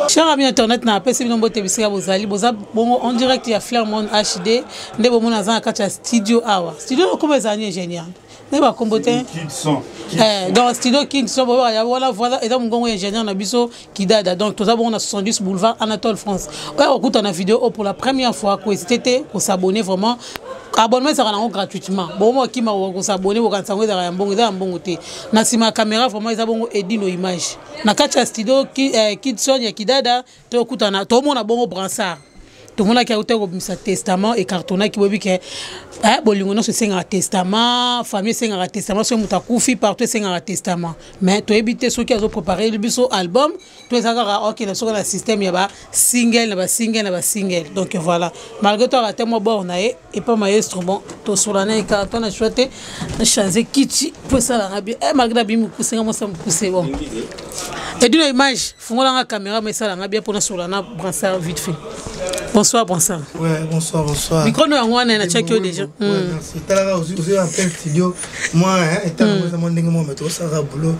Cher ami internet, na apesi bino mbote bisika bozali, boza bongo en direct ya Flairmont HD nde bomona aza na kati ya studio awa. Studio okoma ezali ingénieur nde bakombo te eh, donc studio Kingson boyebaka wana voilà eza mongongo ya ingénieur na biso Kidada. Donc toza bongo na 70 boulevard Anatole France. Oyo kokuta na vidéo oyo pour la première fois, kohésite te kosabonner. Vraiment, abonnement ezalaka nango gratuitement. Bongo okima kosabonner, bokanisa yango ezalaka ya mbongo, eza ya mbongo te. Na nsima ya caméra vraiment eza bongo Edino Image na kati ya studio Kidson ya Kidada. Tokutana, tomona bongo Bransard, tomonaki auta kobimisa Testament, ecartonnaki. Boyebi ke bolingo nyonso esengaka testament, famille esengaka testament, soki moto akufi partout esengaka testament. Mais toyebi te soki azoprépare biso album to eza kaka okende soki na système ya basingle na basingle na basingle. Donc voilà, malgré to akate mwa bord na ye epa maestro. Bon, tosola na ye kaka to na choix te, nachange kiti mpo esalanga bien. Malgré nabimi mokuse, nga mwasa mokuse. Bon, Edino Image, fungolanga caméra mo esalanga bien mpona sola na Bransard vite fait. Bonsoir Bransard. Ouais, bonsoir, bonsoir. Micro no yango wana natiaki yo déjà. Ouais, merci. Talaka ozi en plein studio. Moi, hein, etango eza mwa ndenge moko, mais tosalaka boulot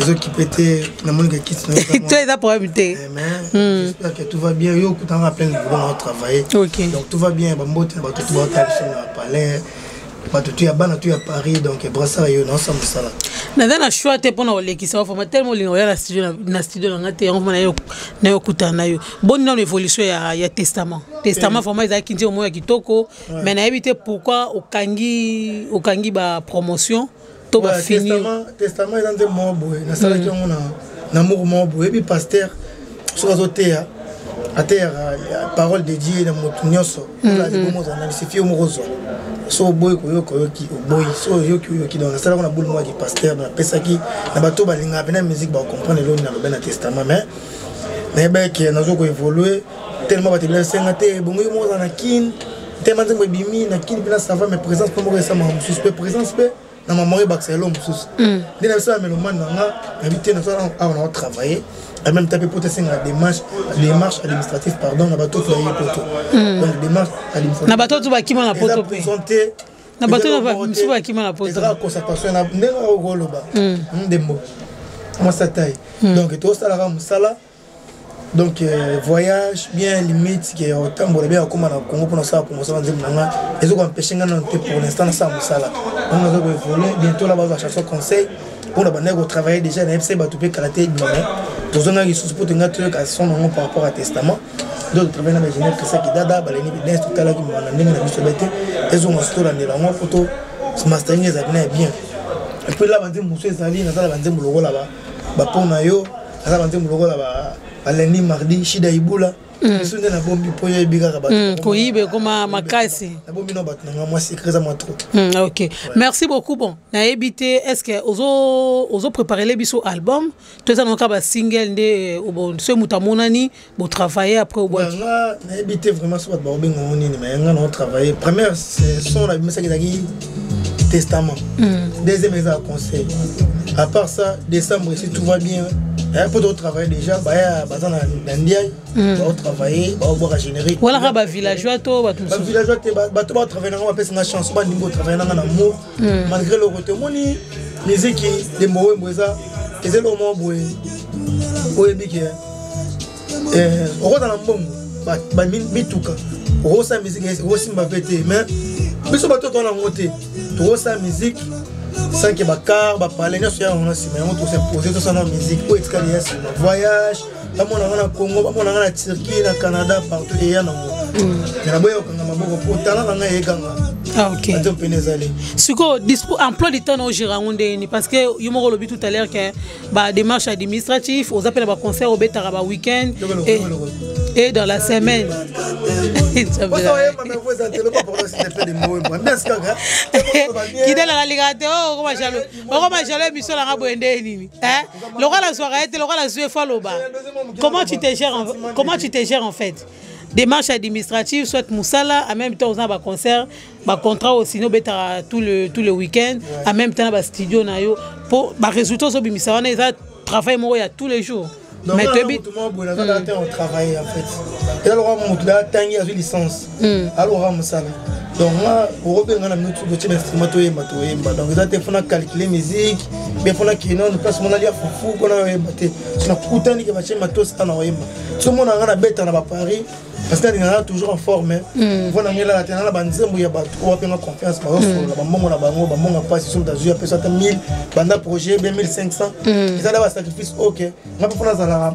ezokipe te, namoni ka kiti na yo. To eza problème te. Mais j'espère que tout va bien. Yo okutanga plein de boulot na travailler. Donc tout va bien. Bambote na bato tu baotala biso na palais, bato tu ya bana tu ya Paris. Donc Brassard, yo naosala mosala. Naza na choix te mpona kolekisa vraiment, tellement olinga oya na studio, na studio na nga te. Yango vraiment nayo okutana na yo. Boni nano évolution ya Testament? Testament vraiment ezalaki nzembo moko ya kitoko, mais nayebi te pourquoi okangi bapromotion to bafini. Testament eza nzembo moko boye nasalaki yango na moko moko boye. Oyebi, pasteur soki azoteya, ateyaka parole de Dieu na motu nyonso. Ozala ozala na lisifi yo moko, ozwa so oboyi koyoka, oyoki, oboyi so oyoki, oyoki. Donc nasalaki na bulu moko ya pasteur, napesaki na bato balingaka mpena musique, bacomprendre eloni nalobe na Testament. Mais nayebaki ke nazo koévolue tellement bato ebele esenga te bongo yo moko ozala na Kine, tellement nzembo ebimi na Kine mpena ça va, mais présence mpe moko esamaka mosusu, mpe présence mpe na mama oyo ebakisa eloko mosusu. Nde na biso ya mélomane na nga, nayebi te, naza awa na otravailler en même temps mpe po tesengaka démarche administrative, pardon, na bato oyo baye poto. Donc démarche administrative na bato oyo bakima na poto mpe te. Na bato mosusu bakima na poto. Ezaka concentration na ndenge okoloba ndembo mwasa tai. Donc tosalaka mosala. Donc voyage bien limite ke otambola bien, akóma na Congo mpona osala promotion ya nzembo na nga, ezokoempêche nga nano te pour l'instant nasala mosala. Donc naza koévolue, bientôt la bazwa chanson Conseil mpona bandaki kotravaille déjà, nayebisa bato mpe kala te ebima. Mais tozongaki lisusu mpo tonga toyoka son nango par rapport à Testament. Donc totravaille na baingénieur Christian Kidada, baleni bidens, totalaki na ndenge na biso be te, ezonga so tolandela yango mpo to mastering ezali na ya bien. Et puis la banzembo mosusu ezali, naza na banzembo lokola bapo na yo, naza banzembo lokola balundi, mardi, shida ibula biso nde nabombi mpo yoyebi kaka. Koyiba ekoma makasi. Nabombi na bato nanga mwa secret, eza mwa trop. Ok, merci beaucoup. Bon, nayebi te, est ce que ozo préparele biso album to eza nango kaka basingle nde soki moto amonani botravaille après obwaki? Nga nayebi te vraiment so bato bakobenga ngo nini, mais nga nao travaille. Première son nabimisaki ezalaki Testament, deuxième eza Conseil. À part ça, décembre, si tout va bien, po totravaille déjà, baya baza na Ndiaye, baotravaille, baobwaka générique. Wana kaka bavillageois to bato? Bavillageois te, bato baotravaille nanga, bapesanga chance, bandingi otravaille nanga na amour malgré loko te. Omoni miziki Dembo Wembo eza eloko moko boye, oyebi ke okozala mbongo, mituka, okosala musique, okosimba mpe te. Mais biso bato towana yango te, tokosala musique sans ke bacar, bapalais nyonso ya yango na nsima yango. Tos'impose, tosala musique oyo etikali ya nsima. Voyage, bamonanga na Congo, bamonanga na Turquie, na Canada, partout eya nango. Me naboya kokanga maboko po tala na ngai eyekanga. Ah, ok. Ate mpene ezali. Sikoyo emploi du temps na ogérer yango ndenge nini? Parce que yo moko olobi tout à l'heure ke badémarche administratif, oza mpe na baconcert obetaka baweekend et dans la semaine. Kidala alingaka te okoma jaloux, okoma jaloux. Émission nanga boye nde nini? Lokola azwaka ye te, lokola azwi efo aloba. Comment tu te gères en fait? Démarche administrative, soit mosala, en même temps oza na baconcert, bacontrat osini, obetaka tout le week-end, en même temps na bastudio na yo, mpo barésultat ozobimisa wana eza travail moko ya tous les jours. Mais toyebi boye nazalaka te otravaille. En fait, eza lokola moto atangi, azwi licence, aloka mosala. Donc nga okobenga na minute, totie bainstrument, toyemba, toyemba. Donc eza te fona calculer musique bien, fona kende place mona lia fufu mpona oyemba te. So nakutani ke batie matos ana oyemba. So mona nga nabeta na baparis parce que nalingaka toujours en forme. Mpo na ngai elala te na banzembo ya bato oyo bapenga confiance, bazosolola bambongo na bango, bambongo ya mpasi. So moto azwi, apesa ata 1000 banda projet bien 1500, eza da basacrifice. Ok, nga mpe mpo nazalaka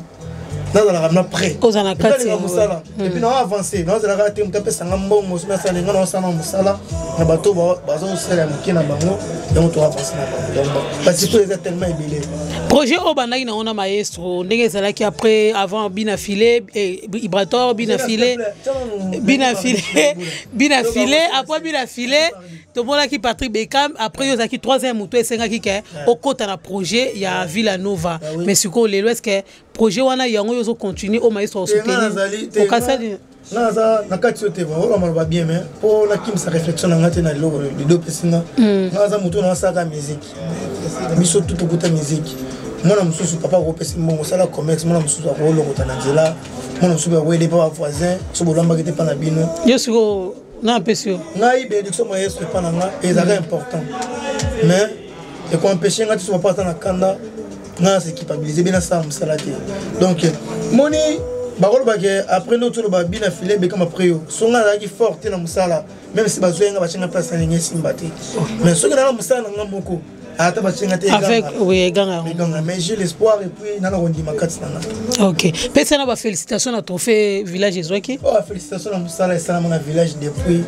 na prêt. Oza na kati. Mosala et puis nao avance, naozalaka te moto apesanga mbongo. Soki nasala nga, naosala mosala na bato bazosala ya moke na bango, yango to avance na bango. Donc basiko eza tellement ebele. Projet oyo bandaki nango na maestro, ndenge ezalaki après, avant Bina File, Ibrator, Bina File, Bina File, Bina File, après Bina File tomonaki Patrick Beckham, après yo ozalaki troisième moto esengaki ke okota na projet ya Villa Nova. Mais sikoyo lelo, est ce que projet wana yango yo ozocontinue oyo maestro osoutenir okasali? Nga naza na kati oyo te, oyo maloba bien, mais mpo nakimisa réflexion na nga te na eloko lido opesi nga. Nga naza motu oyo nasalaka musique. Biso tu tokuta musique. Mwana mosusu, papa akopesi mbongo, osala commerce. Mwana mosusu akolokota na nzela. Mwana mosusu akoyede mpa bavoisin so bolambaki te mpa na bino. Yo sikoyo na apesi yo? Ngai, bénédiction ma Yesu epa na nga ezalaka important, mais ekoempêche nga te. So papa aza na kanda, nga nase culpabilise be nasala mosala te. Donc moni bakolobake après nde otoloba Bina File Bekama après yo. So nga nazalaki fort te na mosala, même si bazwi nga, batie nga place na ndenge esimba te. Mais soki nana mosala na nga moko, ata batie nga te. Avec, oui, eganga. Eganga, mais j'ai l'espoir et puis nana kondima kati na nga. Ok, pesa na bafélicitation na trophée village ezwaki. Oh, félicitation na mosala esalama na village depuis.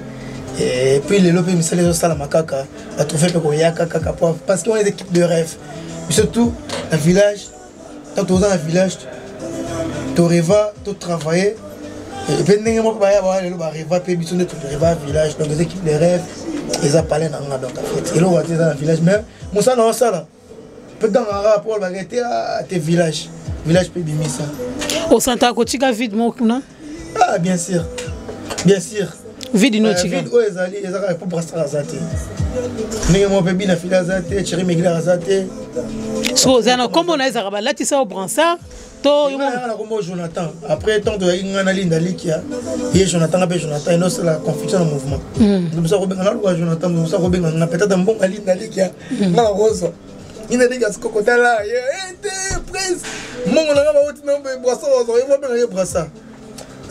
Et puis lelo mpe misala ezosalama kaka, batrophée mpe koyaka kaka, parce que on est équipe de rêve. Surtout na village, tant toza na village, toreva, totravaille mpe ndenge moko. Baya baya lelo, bareva mpe biso nde toreva village. Donc eza équipe de rêve, eza palais na nga. Donc en fait, eloko te eza na village, mais mosala na osala mpe gangaka po olobaka te te village, village mpe bimisa. Osantaka kotika vide moko kuna? Ah, bien sûr, bien sûr. Vide no otika? Vide oyo ezali, eza kaka po Brassard aza te, ndenge moko mpe Bina Fili aza te, Thierry Megler aza te. Soki oza na nkombo na ye, ezalaka balatisa yo Brassard to? Na kombo Jonathan. Après, tant toyaki ngai na Linda Likia, ye Jonathan, nga mpe Jonathan, enosala confusion na mouvement. Mosa kobenga naluka Jonathan, mosa kobenga nga peut-être mbongo Linda Likia, nga na kozwa Linda Likia. Siko kotala ye te, prince mbongo na nga bauti na Brassard, babenga ye Brassard.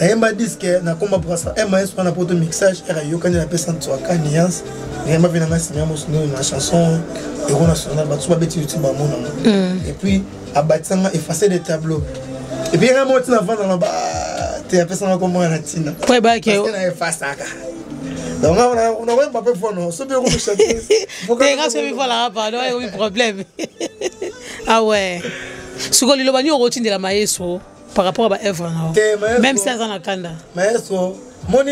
Nayemba disque nakoma Brassard mas wana poto mixage ere ayokani, napesa ntswaka nuance. Nayemba mpe nanga nsima ya mosundo na chanson héros national, bato so babeti YouTube bamonango. Et puis abatisanga effacer des tableaux. Et puis nga moko ntina vanda na ba te, apesanga kombo na ntina. Po ebake. Na efasaka. Donc nakoyemba mpe fono soki okomi chanteuse. Te, nga soki volaka, pardon, ekomi problème. Ah ouais, sikoyo liloba nini okotindela maestro par rapport à baœuvre na yo, même si aza na kanda? Maestro, moni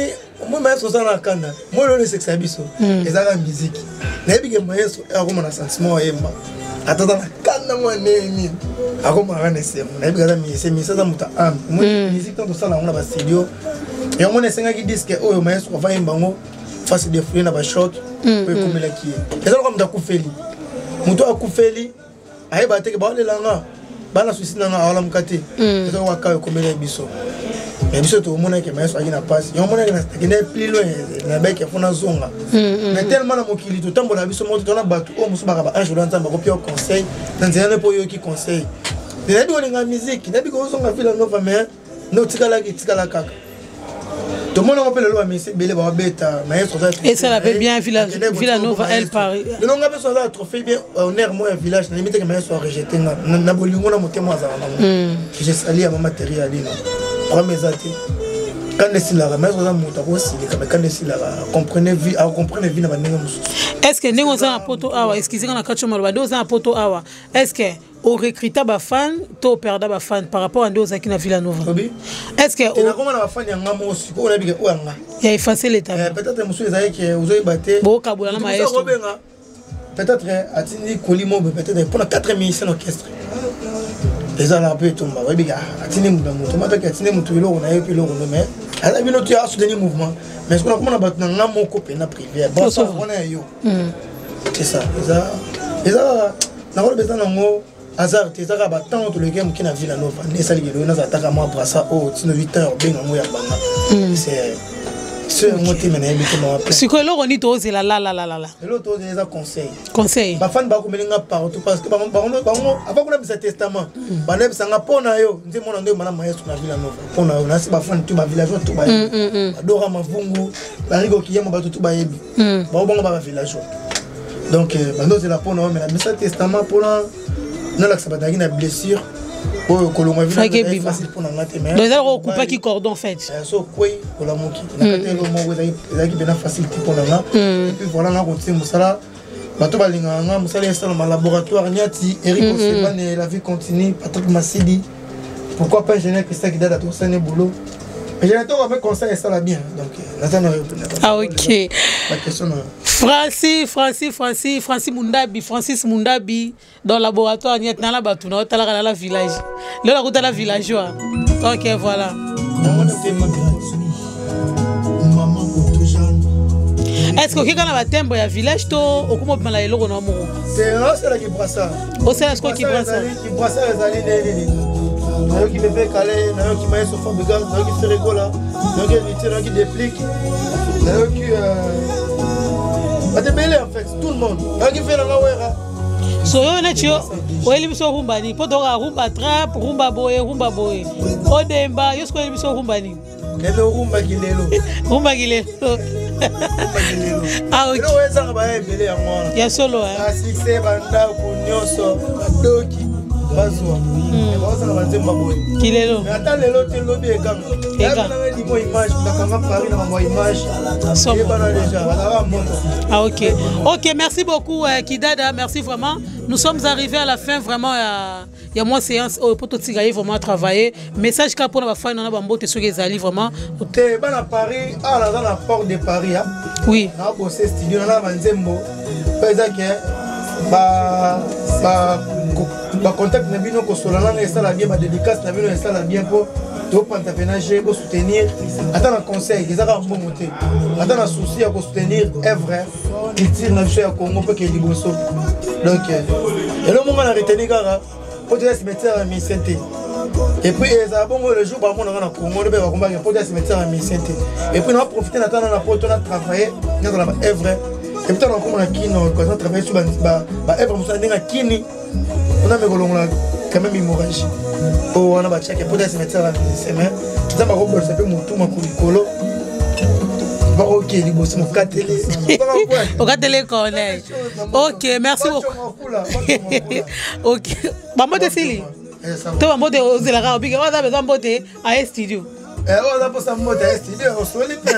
moi maestro oza na kanda, moi lelo esekisa biso ezalaka musique. Nayebi ke maestro akoma na sentiment oyemba, ata aza na kanda mwa ndenge nini, akomaka na esengo. Nayebi ke aza musicien, musicien aza moto ame. Musique ntango tosala yango na bastudio, yango mona esengaki disque oyo maestro ava yemba yango face défoulé na bachoc oyo ekomelaki ye. Eza lokola moto akufeli, moto akufeli ayeba te ke baolelanga bana susi nanga, aolamuka te. Eza waka ekomela biso, mais biso tomonaki maestro azalaki na mpasi. Yango monaki nakende plus loin na beke mpo nazonga. Mais tellement na mokili totambola biso moko, tona bato oyo mosusu baka baange ola Nzambe akopia conseil na nzela ne mpo oyoki conseil. Nayebi kolinga musique, nayebi kozonga Villa Nova, mais nde otikalaki etikala kaka. Tomonango mpe lelo bamisi ebele babeta maestro. Esala mpe bien Villa Nova El Paris. Lelo nga mpe so aza trophée bien honneur mo ya village, nayemi teke maestro arejete nga na bolingo na motema azala nango. Je sali ya mama Teri Alino, problème eza te. Kanda esilaka, maestro aza moto akosilika, mais kanda esilaka, comprene vie, acomprene vie na bandenge mosusu. Est ce que ndenge oza na poto awa, excuse nga na kati yo maloba, nde oza na poto awa, est ce que orecruta bafan to operda bafan par rapport à nde ozalaki na Villa Nova? Est ce que nakoma na bafan ya nga moko sikoyo, nayebi ke oyo ya nga? Ya effacer l'état. Peut-être mosusu ezalaki ke ozoyeba te. Bokabola na maestro. Obenga peut-être atindi koli mobe, peut-être mpona 4 musiciens orchestre ezalaka mpe etumba. Oyebi ke atindi moto na moto mataki, atindi moto eloko na ye mpe eloko no, mais Aza bino tu asoutenir mouvement, mais soki nakomona bato na nga moko mpena privé wana ya yo, c'est ça. Eza nakoloba eza nango hasard te, eza kaka batango toleki moke na Ville Nova nde esaliki eloyo. Nazala taka mwa brassard oyo tino 8 ans obenga yango ya banga, c'est so yango te, me nayebi te mawa. Sikoyo eloko nini tozela lalalalala? Eloko tozela eza conseil. Conseil. Bafani bakomeli nga partout, parce que bango avant konabisa testament, banayebisa nga mpo na yo nde mona nde mana maestro na Ville Nova mpo na yo. Nasi bafani tu, bavillageois tu bayebi, badora mavungu, bariko kiyama, bato tu bayebi bango, bango babavillageois. Donc bandozela mpo na yo, me nabisa testament mpona nalakisa bazalaki na blessure oyo kolongwa facile mpo na nga te. Mais eza okupaki cordon fait. So okwei, olamuki na kati. Elo moko ezalaki mpena facile te mpo na nga. Et puis voilà, nga kotie mosala, bato balingaka nga, mosala esalama, laboratoire niati, Eric Osebane, la vie continue, Patrick Masidi, pourquoi pas ingénieur Christian Kidada, tosani boulot. Ingénieur toko avec conseil esala bien. Donc naza na yo. Ah ok. Baquestion na Francis, Francis, Francis, Francis Mundabi, Francis Mundabi dans laboratoire niet nala bato na otalaka na la village lelo akutala villageois. Ok, voilà. Est ce que okeka na batembre ya village to okoma obima na eloko na moko? Osalaki brassard. Osala sikoyo kibrassard. Kibrassard ezali nde nini? Nayoki Bebe Kale, nayoki Maestro Fabregas, nayoki Ferregola, nayoki Héritier, nayoki Déplique, nayoki bato ebele, en fait tout le monde, nayoki fe nanga Wera. So yo neti yo oyeli biso rumba nini? Mpo toka rumba trap, rumba boye, rumba boye, odemba. Yo sikoyo oyeli biso rumba nini? Lelo rumbaki lelo. Rumbaki lelo. Ah ok. Eloko ezanga baya ebele yango wana. Ya solo. Basuccès, bandako nyonso badoki bazwa, bazosala banzemba boye. Kilelo. Mais ata lelo te, lobi ekanga nanga limo image bakanga Paris na mambo ya image eyebana déjà, bazalaka mbongo. Ah ok, merci beaucoup Kidada, merci vraiment. Nous sommes arrivés à la fin vraiment ya mwa séance oyo mpo totika ye vraiment travailler. Message kaka mpona bafani na bambote soki ezali vraiment. Te, bana Paris, awa naza na porte de Paris. Oui. Nabose studio nana banzembo mpo eza ke bacontact na bino kosola nanga esala bien, badédicace na bino esala bien, mpo topanta mpena ge bosoutenir ata na conseil, eza kaka mbongo te, ata na souci ya kosoutenir œuvre culture na biso ya Congo mpo ke liboso. Donc elo monga na retenir kaka po toza cimetière ya musicien te. Et puis ezala bongo, le jour bamonanga na Congo nde mpe bakombaki po toza cimetière ya musicien te. Et puis na profite na tana na poto na travaille, nazala baœuvre, et puis tana nakoma na kino na travaille sur baœuvre mosusu na ndenge ya kini mpona me kolongola quand même hémorragie oyo wana batiaki po toza cimetière ya musicien. Mais Nzambe akobolisa mpe motu makolo likolo, bakoke liboso mokatele. Okatele corneille. Ok, merci beaucoup. Ok, bambote esili to bambote ozelaka obike oyo aza besoin mbote aye studio. Oyo mposa mbote aye studio, osoli mpe.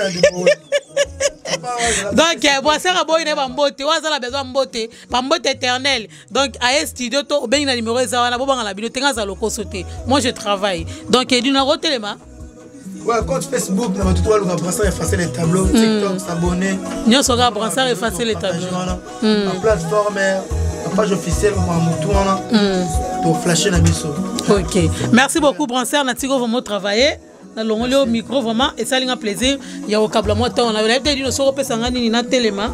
Donc boasaka boyi na bambote oyo aza na besoin mbote, bambote éternel. Donc aye studio to obengi na numéro eza wana. Bobanga na bino te, nga aza lokoso te, moi je travaille. Donc edino akotelema. Ouais, compte Facebook, na bato baluka Brassard effacer les tableaux, TikTok, s'abonner. Nyonso kaka Brassard effacer les tableaux. Wana plateforme, page officielle motu wana toflashe na biso. Ok, merci beaucoup Brassard. Natiko vraiment travailler, nalongoli yo micro, vraiment esalinga plaisir ya kokabla mwa ntango na yo. Nayebi te dino soki opesanga nini natelema.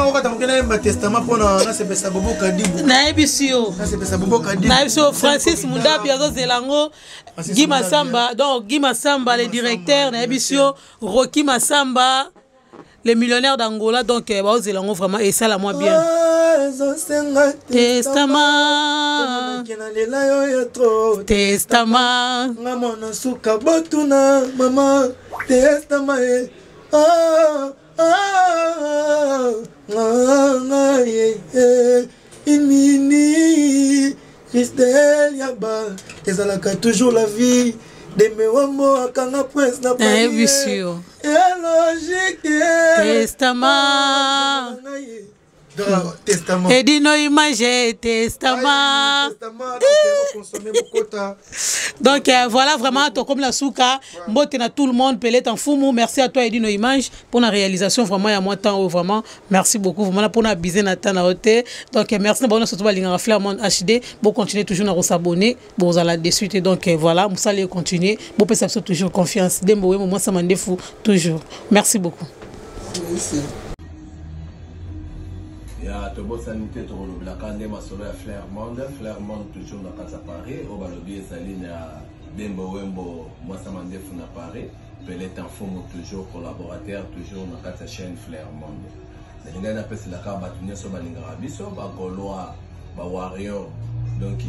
Okata moke, nayemba testament mpona nasepesa Bobo Kadibu. Nayebisi yo. Nasepesa Bobo Kadibu. Nayebisi yo, Francis Mundabi azozela yango, Guy Masamba, donc Guy Masamba le directeur, nayebisi yo, Rocky Masamba le millionnaire d'Angola. Donc baozela yango vraiment, esala mwa bien. Ezosenga testament. Nalela yo ya trop. Testament. Nga mwana suka, botuna mama testament e. Ah, ah, ah, eh, inini Christelle Yaba ezalaka toujours la vie demewambo akanga prince na Nayebisi yo. Logique. Testament. Donc, testament. Edino image testament. Donc voilà vraiment tokomi na suka. Mbote na tout le monde peleta mfumu. Merci à toi Edino Image pour la réalisation vraiment ya moi temps vraiment. Merci beaucoup vraiment pour na biser na temps na ote. Donc merci na bango surtout balingaka Flair Monde HD. Bon continuer toujours na s'abonner, bon la de suite. Donc voilà, musala continuer. Bon pesa toujours confiance. Dembo we moi ça mandefu toujours. Merci beaucoup. Merci. Ya tobosani te, tokolobelaka nde masolo ya Flair Monde. Flair Monde toujours na kati ya Paris. Oyo balobi ezali na Dembo Wembo, mwasa mandefu na Paris, Peleta Mfumu, toujours collaborateur, toujours na kati ya chaîne Flair Monde. Nalingai napeselaka bato nyonso balingaka biso, bagaulois, bawarrior, donc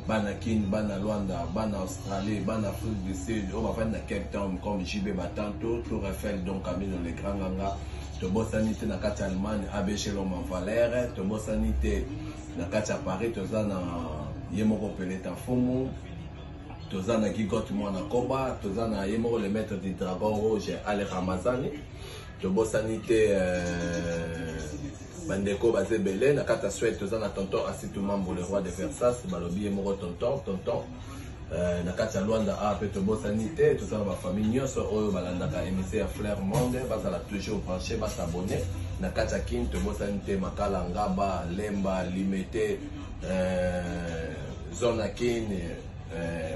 bana Kin, bana Lwanda, bana Australie, bana Afrique du Sud oyo bafandi na Cape Town comme JB Batanto, Tour Eiffel, donc Camino le Grand Nganga. Tobosani te na kati ya Allemagne, ABC Loma Valere. Tobosani te na kati ya Paris, toza na ye moko Peleta Mfumu, toza na Gigot Mwana Koba, toza na ye moko le maître du dragon rouge, Ale Ramazani. Tobosani te bandeko baza ebele na kati ya Suède, toza na tonton Asitu Mambo, le roi de Versas, balobi ye moko tonton tonton. Na kati ya Lwanda a mpe tobosani te, toza na bafamille nyonso oyo balandaka émission ya Flair Monde, bazala toujours branché, bas'abonner. Na kati ya Kin tobosani te Makala, Ngaba, Lemba, Limete, zone ya Kin,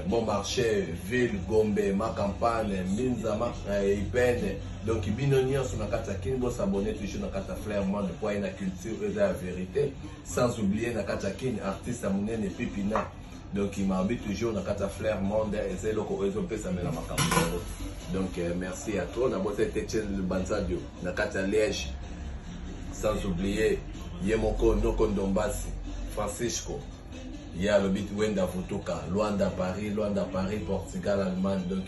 Bon Marché, ville, Gombe, Ma Campagne, Mbinza, Ipene. Donc bino nyonso na kati ya Kin, bos'abonner toujours na kati ya Flair Monde po aye na culture eza ya vérité. Sans oublier na kati ya Kin, artiste ya monene Pipina. Donc mabi toujours na kati ya Flair Monde, eza eloko oyo ezopesamela makambo yango. Donc merci à toi. Nabosa ete Etienne Banzadio na kati ya Liège, sans oublier ye moko Noko Ndombasi Francisco, ye alobi Wenda Vutuka, Lwanda Paris, Lwanda Paris, Portugal, Allemagne, donc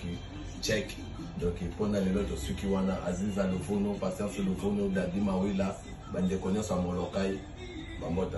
tchèque. Donc mpona lelo tosuki wana. Aziza Luvunu, Patience Luvunu, Dadi Mawila, bandeko nyonso ya Molokai, bambota.